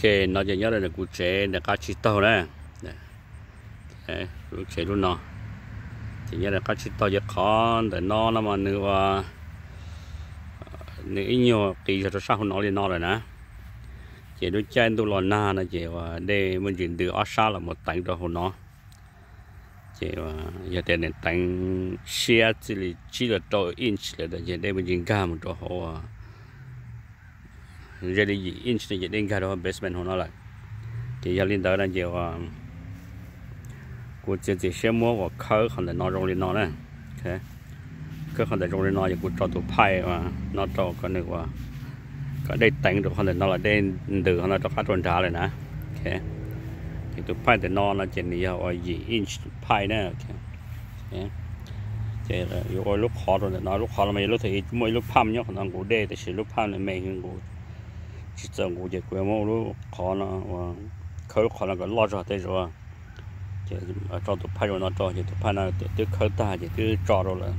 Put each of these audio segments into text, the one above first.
No ces nyob rau ntawm kuv tsev ntawm qab tsib taug na, lub tsev lub no. Ces nyob rau qab tsib taug ces qhov ntawm no no mas nws ua, nws ib nyuag qis zog rau sab hauv no li no lawm na. Ces lub caij ntuj los nag no ces ua dej muaj ntsis ntws ob sab los mus teev rau hauv no. Ces yog tias nws teev siab txij li tsib los rau inch lawm ces dej muaj ntsis nkag mus rau hauv, ze li yim inch no ces dej nkag rau basement hauv no lawm. Ces yog li ntawd no ces kuv txiav txim siab muab ua khawb qhov ntawm no zoo li no na. Khawb qhov ntawm zoo li no ces kuv tso tus pipe no rau kom nws ua, kom dej teev rau qhov ntawm no los dej ntws qhov no rov qab rau nrad lawm na. Ces tus pipe ntawm no no ces nws yog ua yim inch pipe na. Ces yuav ua lub qhov rau ntawm no, lub qhov no mas yog lub thaum muaj ib lub pump nyob qhov no nqus dej, tab sis lub pump no me nqus tsis txaus nqus ces kuv yuav muab ua lub qhov no, khawb lub qhov no kom loj zog tej zaum. Ces tso tus pipe rau no rau ces tus pipe no twb khawb tag ces twb tso rau lawm.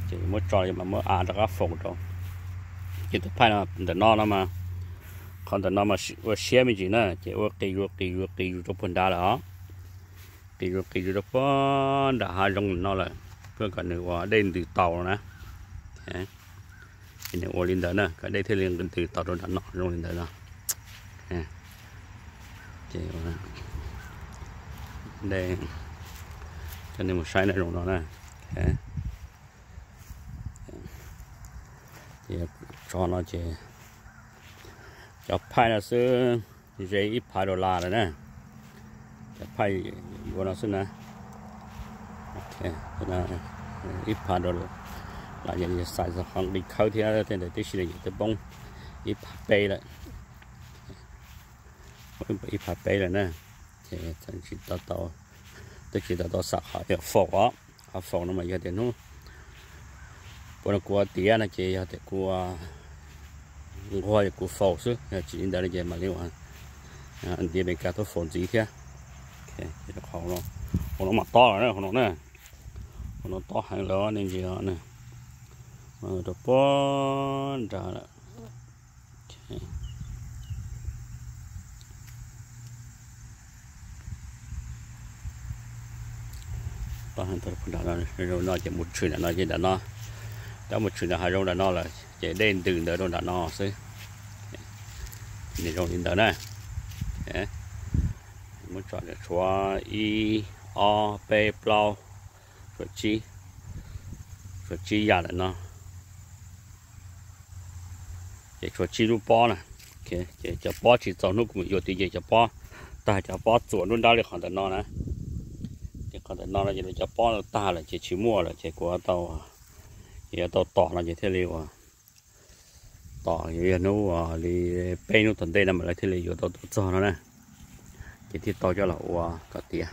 Ces muab tso mas muab av rov qab faus rau. Ces tus pipe no ntawm no no mas, qhov ntawm no mas ua siab me ntsis na, ces ua qis zus qis zus qis zus rau puag nrad lawm os. Qis zus qis zus rau puag nram hav zoov no lawm, ua kom nws ua dej ntws taus na. Ces nws ua li ntawd na kom dej thiaj li ntws taus rau nram no zoo li ntawd no. Ces coj nej mus saib na zoo no na. Ces tso no ces cov pipe no xwb ze ib phav dollar lawm na. Cov pipe yuav no xwb na. Ib phav dollar, xais qhov nqi khawb thiab tej ntawd tib si no ces twb poob ib phav peb lawm. Ib phav peb lawm na. Ces twb tsis tau tau xam qhov faus os. Qhov faus no mas yog tias hnub puav no kuv ua tiav no ces yog tias kuv nquag kuv faus xwb, yog tsis li ntawd no ces mam li ua ntiav Meskas tuaj faus ntxiv thiab. Hauv no mas tob lawm na, hauv no na, hauv no tob heev lawm ne, ntsia rau puag nrad lawm. Zoo no ces mus tshwm ntawm no ces ntawm no, cov mus tshwm ntawm hav zoov ntawm no lawm ces dej ntws ntawd rau nram no xwb. Nws zoo li ntawd na. Muab tso tshuav ib, ob, peb, plaub, tshuav tsib, tshuav tsib yam ntawm no. Ces tshuav tsib lub pob na. Ces cov pob tsis txaus hnub kuv mus yuav tid ces cov pob tag, cov pob txuas nruab nrab li qhov ntawm no na. Ces qhov ntawm no no ces cov pob no tag lawm ces tsis muaj lawm ces kuv tau, yuav tau tos no ces thiaj li ua, tos yog hnub ua li peb hnub tom ntej no mas lawv thiaj li yuav tau tuaj txog no na. Ces thiaj tau coj los ua kom tiav.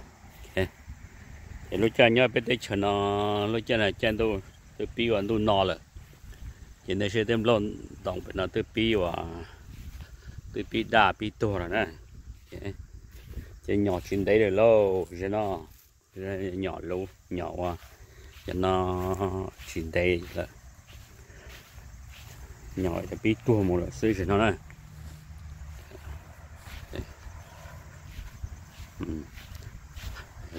Ces lub caij nyob peb teb chaws no, lub caij no caij ntuj twb pib ua ntuj no lawm. Ces nej saib tej nplooj ntoos pem no twb pib ua, twb pib daj pib tuag lawm na. Ces nyom tsis ntev lawm lauj, ze no, nyom luv nyom ua, cov no tsis ntev lawm. Nyom pib tuag mus lawm xwb ze no na.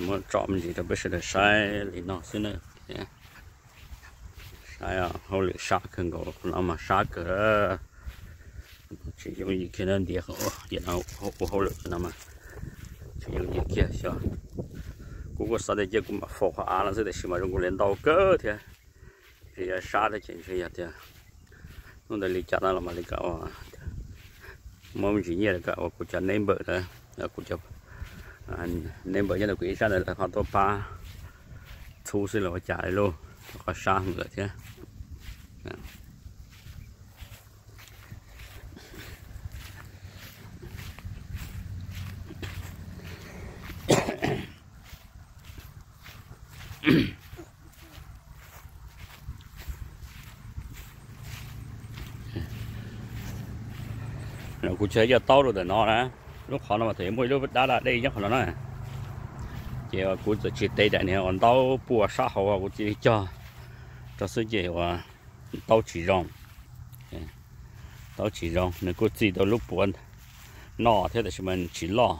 Muab tsom me ntsis rau peb sawv daws saib li no xwb na. Saib hauj lwm sab kawg nkaus, qhov no mas sab kawg. Tsis yooj yim kiag na, ntiav ua hauj lwm no mas tsis yooj yim kiag xyov. Kuv kuj xav tias cia kuv mam faus qhov av no xwb tiam sis mas zoo nkaus li ntau kawg thiab. Ntshe yog sab thiab ces ntshe yog tias hnub ntawd li cas no los mam li kam ua, muab me ntsis nyiaj kom ua kuv cov neighbor ntawd, kuv cov neighbor nyob ntawm kuv ib sab ntawd lawv ho tuaj pab txhub xwb los ua cas li lauj, qhov sab heev lawm thiab. Kuv tsis yog taub rau ntawm no na, lub qhov no mas thaum yuav muaj ib lub dab da dej nyob qhov no na, ces kuv txawm tsis tev daim niag uas ntaub pua sab hauv kuv txij li cog rau xwb ces uas taub tsis zoo, taub tsis zoo nws kuj txi tau lub puav noj thiab tab sis mas tsis loj.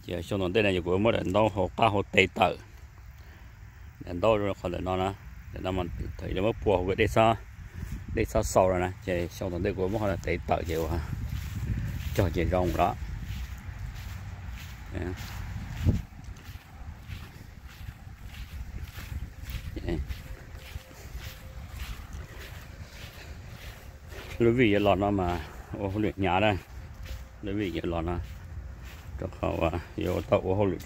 Ces xyoo tom ntej no ces kuv muab daim ntaub hauv qab hauv tes tawm, daim ntaub qhov ntawm no na, ntawm no thaum ub lawv muab pua hauv dej, dej txhob xau no na, ces xyoo tom ntej kuv muab qhov no tes tawm ces ua cog ces zoo lawm. Lub vij yuav los no mas ua hauj lwm hnyav na, lub vij yuav los no, rau qhov yuav tau ua hauj lwm,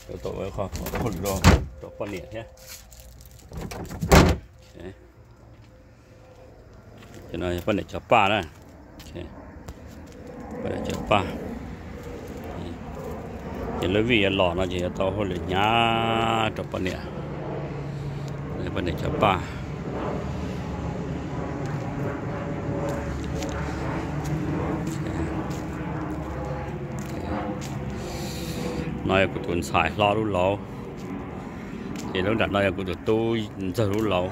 yuav tau ua hauj lwm rau poj niam thiab. Ces no yog poj niam cov paj na, poj niam cov paj. Ces lub vij yuav los no ces yuav tau hauj lwm hnyav rau poj niam, poj niam cov paj. No yog kuv tus ntxhais hlob lub laub, ces lub nram no yog kuv tus tub ntxawg lub laub,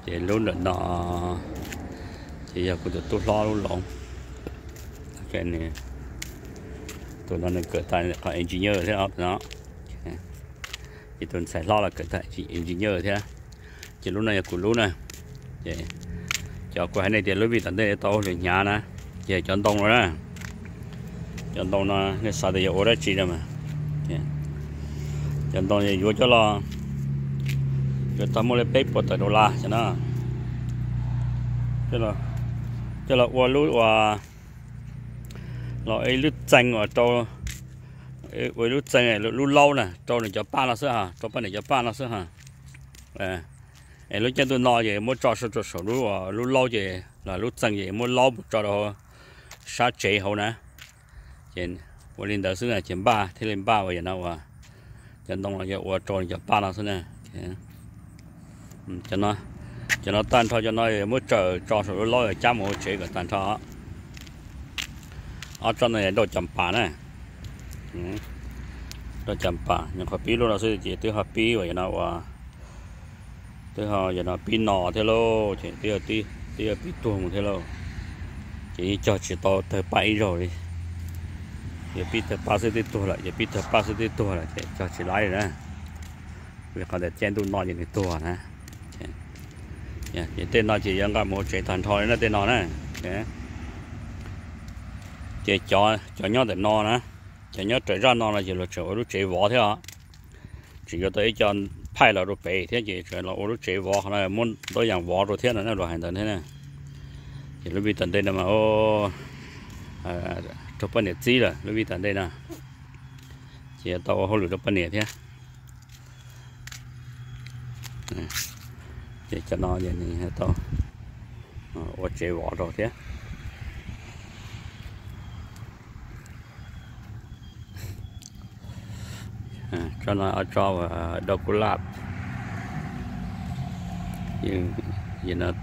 ces lub nram no ces yog kuv tus tub hlob lub laub. Tus no nws kawm tag qhov engineer thiab no, ces tus ntxhais hlob los kawm tag engineer thiab. Ces lub no yog kuv lub na. Ces cov kuv hais nej tias lub vij tom ntej tau hauj lwm hnyav na, ces cov ntoo no na, cov ntoo no nej xav tias yuav ua dab tsi no mas, cov ntoo yuav coj los, yuav tau muaj li peb puas tawm dollar xwb na, coj los ua lub uas, los ib lub txee uas rau, ua ib lub txee lub laub na rau nws cov paj no xwb ha, rau poj niam cov paj no xwb ha. Es lub caij ntuj no ces muab tso rau saum lub, lub laub ces los lub txee ces muab laub mus tso rau sab tsev hauv na. Ces ua li ntawd xwb na ces npaj thiaj li npaj uas yam no uas cov ntoo no yog ua rau nws cov paj no xwb na. Cov no tag nrho cov no muab tsaws tso saum lub laub cab mus hauv tsev kom tag nrho. Ob tsob no yog nrauj cov pas na, nrauj cov pas, nyuam qhuav pib lub no xwb ces twb ho pib uas yam no uas, twb ho yam no pib no thiab lauj, ces twb, twb pib tuag mus thiab lauj. Ces yeej cog tsis tau tawg paj ib zaug li. Yog pib tawg paj xwb twb tuag lawm, yog pib tawg paj xwb twb tuag lawm ces cog tsis laib na. Vim qhov tias caij ntuj no ces nws tuag na. Ces tej no ces yuav nqa mus hauv tsev tag nrho li na tej no na. Ces cov nyob ntawm no na, cov nyob raws zaj no no ces luag tseem ua lub tsev vov thiab os. Tseem yuav tau ib co phaij los rau pem thiab ces tseem los ua lub tsev vov qhov no, muab ntau yam vov rau thiab no luag hais ntawd thiab na. Ces lub vij tom ntej no mas raug poj niam txib lawm lub vij tom ntej no, ces tau ua hauj lwm rau poj niam thiab. Ces cov no ces nws tau ua tsev vov rau thiab. Tsob no tsob dau kub laj,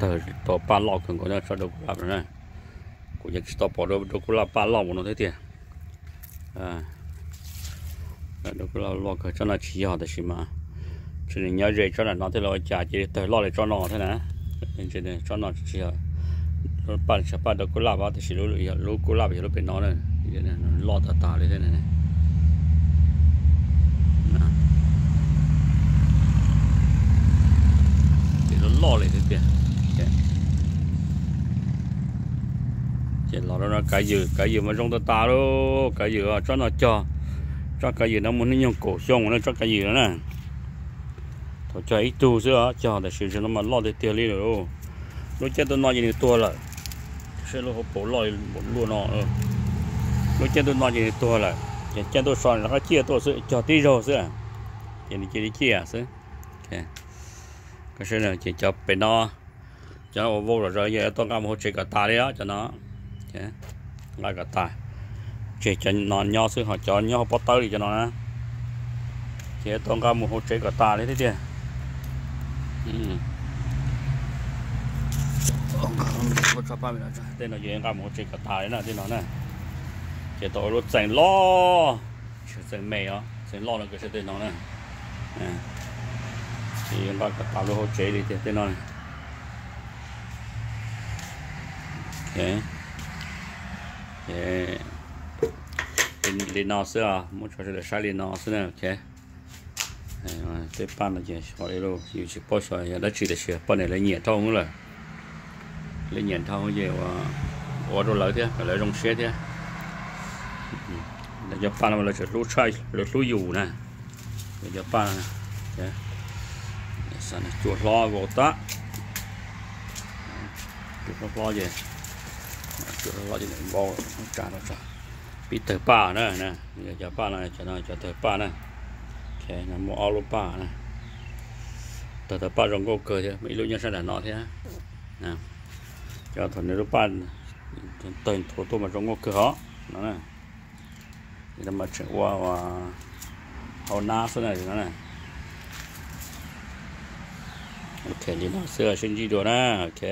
tawg tau paj loj kawg nkaus tsob dau kub laj no na. Kuv yeej tsis tau pom dau kub laj paj loj mus no thiab tiag. Dau kub laj loj kawg tsob no tsis yog tab sis mas tseem nyob ze tsob nram no thiab los ua cas cia li tawg loj li tsob no thiab na. Tsob no tsis yog paj, tsis yog paj dau kub laj tab sis lub kub laj yog lub pem no na, loj tas tas li thiab. Ces loj loj li thiab tiag. Ces los rau no kav ywm, kav ywm mas zoo tas tas lauj, kav ywm tsob no cog, tsob kav ywm no muaj hnub nyoog kaum xyoo na tsob kav ywm no na. Thaum cog ib tug xwb cog tab sis no mas loj tiag tiag li lawm. Lub caij ntuj no ces nws tuag lawm, saib lub hauv paus loj li npaum luaj no. Lub caij ntuj no ces nws tuag lawm ces caij ntuj so nws rov qab ciaj tuaj xwb, cog tib zaug xwb ces nws cia li ciaj xwb. Ces cov pem no, cov no uas vau zom zaws yog yuav tau nqa mus hauv tsev kom tas li os cov no. Nqa kom tas, tseg cov no nyob xwb ho cov nyob hauv pob tawb li cov no na, ces yuav tau nqa mus hauv tsev kom tas li thiab tiag. Tej no ces nqa mus hauv tsev kom tas li na tej no na. Ces tau ua lub txee loj, txee me os, txee loj no kws tej no na. Ces yuav nqa kom tas lub hauv tsev li tiag tej no. Li no xwb os, muab tso sawv daws saib li no xwb na. Ok, tej paj no ces yus tsis paub xyov yog dab tsi tiam sis poj niam lawv nyiam dhau hwv lawm. Lawv nyiam dhau ces ua rau lawv thiab kom lawv zoo siab thiab. Lawv cov paj no lawv tseem hlub tshaj, lawv hlub yus na. Lawv cov paj no cua hlob vau tag, cua hlob hlob ces, cua hlob hlob ces vau tsa no tso. Pib tawg paj na, cov paj no, cov no cov tawg paj na. Muaj ob lub paj na. Tawg tawg paj zoo nkauj kawg thiab, muaj ib lub nyob sab nram no thiab. Cov thaum nws lub paj tawg nthuav tuaj mas zoo nkauj kawg hos no. Mas tseem ua hau nab xwb na no. Ok, li no xwb, sib ntsib dua na. Ok.